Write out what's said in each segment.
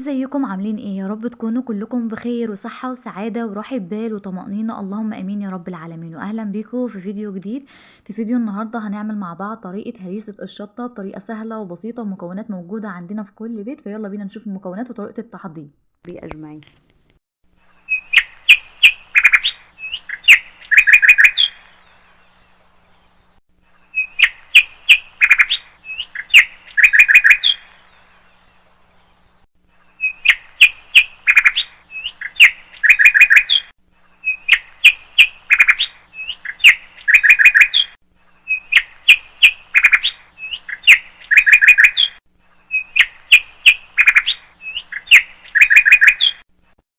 ازيكم عاملين ايه؟ يا رب تكونوا كلكم بخير وصحة وسعادة وراحة بال وطمأنينة، اللهم امين يا رب العالمين. واهلا بيكم في فيديو جديد. في فيديو النهاردة هنعمل مع بعض طريقة هريسة الشطة بطريقة سهلة وبسيطة ومكونات موجودة عندنا في كل بيت، فيلا بينا نشوف المكونات وطريقة التحضير بأجمعين.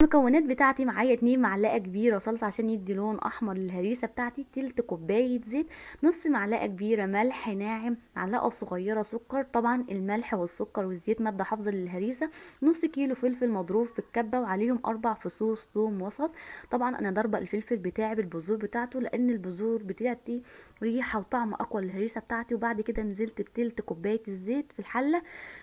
المكونات بتاعتي معايا 2 معلقه كبيرة صلصه عشان يدي لون احمر للهريسه بتاعتي، تلت كوباية زيت، نص معلقه كبيرة ملح ناعم، معلقه صغيرة سكر، طبعا الملح والسكر والزيت مادة حافظه للهريسه، نص كيلو فلفل مضروب في الكبه وعليهم 4 فصوص ثوم وسط. طبعا انا ضاربه الفلفل بتاعي بالبذور بتاعته لان البذور بتاعتي ريحه وطعم اقوى للهريسه بتاعتي. وبعد كده نزلت بتلت كوباية الزيت في الحلة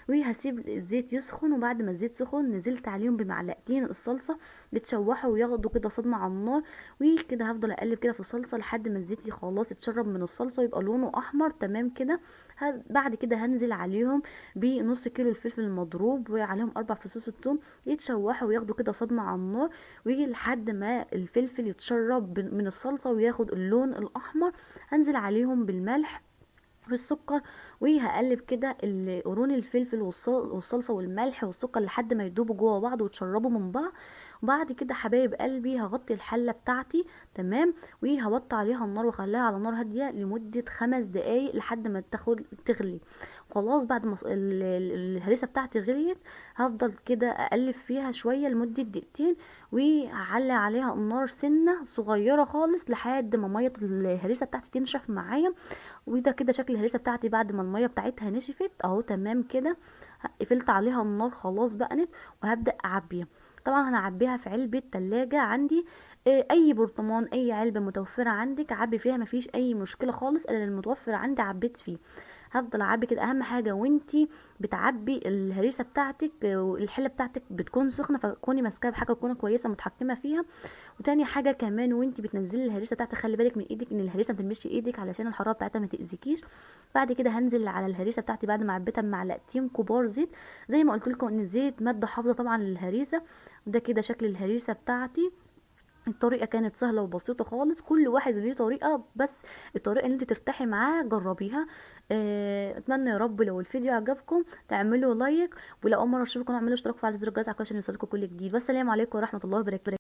وهسيب الزيت يسخن، وبعد ما الزيت سخن نزلت عليهم بمعلقتين الصلصه يتشوحوا وياخدوا كده صدمة على النار، وكده هفضل اقلب كده في الصلصه لحد ما الزيت خلاص اتشرب من الصلصه ويبقى لونه احمر تمام كده. بعد كده هنزل عليهم بنص كيلو الفلفل المضروب وعليهم 4 فصوص الثوم يتشوحوا وياخدوا كده صدمة على النار، ويجي لحد ما الفلفل يتشرب من الصلصه وياخد اللون الاحمر. هنزل عليهم بالملح والسكر وهقلب كده قرون الفلفل والصلصه والملح والسكر لحد ما يدوبوا جوه بعض وتشربوا من بعض. وبعد كده حبايب قلبي هغطي الحلة بتاعتي تمام، وهوطي عليها النار واخليها على نار هادية لمدة 5 دقايق لحد ما تاخد تغلي خلاص. بعد ما الهريسه بتاعتي غليت هفضل كده اقلب فيها شوية لمدة دقيقتين، وهعلي عليها النار سنة صغيرة خالص لحد ما مية الهريسه بتاعتي تنشف معايا. وده كده شكل الهريسه بتاعتي بعد ما المية بتاعتها نشفت اهو تمام كده. قفلت عليها النار خلاص بقنت، وهبدا اعبيها. طبعا انا هعبيها في علبة تلاجة عندي، اي برطمان اي علبة متوفرة عندك عبي فيها، مفيش اي مشكلة خالص، انا المتوفر عندي عبيت فيه. هفضل اعبي كده. اهم حاجة وانتي بتعبي الهريسه بتاعتك الحلة بتاعتك بتكون سخنة، فكوني ماسكاها بحاجة تكون كويسة متحكمه فيها. وتاني حاجة كمان وانتي بتنزلي الهريسه بتاعتك خلي بالك من ايدك ان الهريسه ما تلمسش ايدك علشان الحرارة بتاعتها ما تاذيكيش. بعد كده هنزل على الهريسه بتاعتي بعد ما عبيتها بمعلقتين كبار زيت، زي ما قلت لكم ان الزيت مادة حافظه طبعا للهريسه. ده كده شكل الهريسه بتاعتي. الطريقة كانت سهلة وبسيطة خالص، كل واحد ليه طريقه، بس الطريقة اللي انت ترتاحي معاها جربيها. اتمنى يا رب لو الفيديو عجبكم تعملوا لايك، ولو اول مرة تشوفوا اعملوا اشتراك وفعلوا زر الجرس عشان يوصلكم كل جديد. والسلام عليكم ورحمة الله وبركاته.